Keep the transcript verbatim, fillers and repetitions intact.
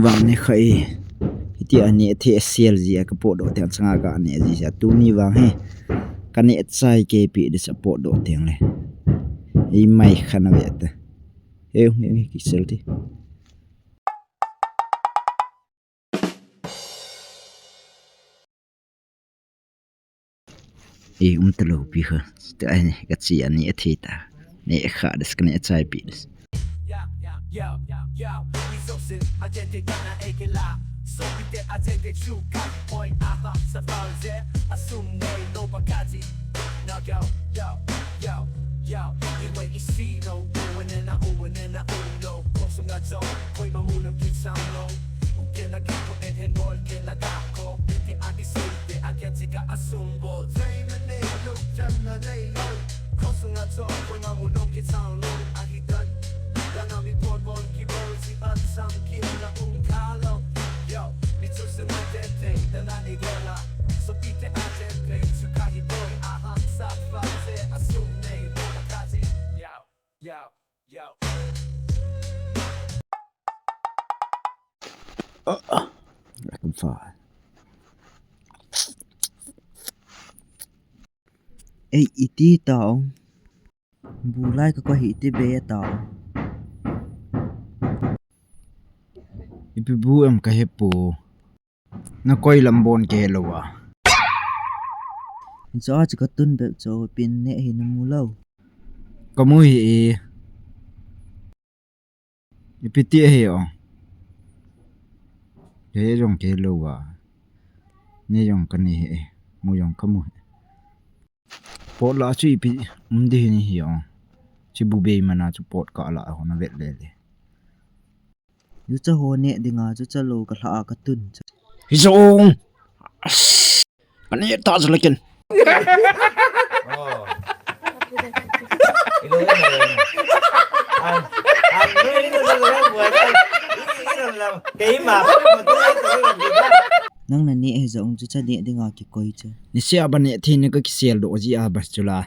Ane kha e. Hiti a neh thei a sel ji a ka potdoh teng changa ka neh ji sa tuni vang hi. Ka neh chai kei pi di sa potdoh teng le. Ei mai kha na ve ta. Eu, eu, eu, ki sel ti. E, um ta lo pi kha. Ta ai ne, ka chi ani a thei ta. Ne kha des ka ne chai pi des. Ei, iti tao. Bu lai ka koi hi iti be tao. Ipi bu em ka he pu. Na koi lam bon ke lo a. Inso a chu ka tun bep chu pin ne hi na mu lo. Ka mu hi e. Ipi ti ahi o. He jong ke lo a. Ne jong ka ne hi e. Mu jong ka mu hi. Pot la chu ipi um di hi ni hi o. Chi bu bei mana chu pot ka la ho na vet le le. Ju cha ho ne dinga chu cha lo ka hla a ka tun cha. Hi jong. Ka ne ta cha la ken. Nang na ne hi jong chu cha ne dinga ki koi cha. Ni sia ba ne thi ni ka ki sel do ji a ba chu la.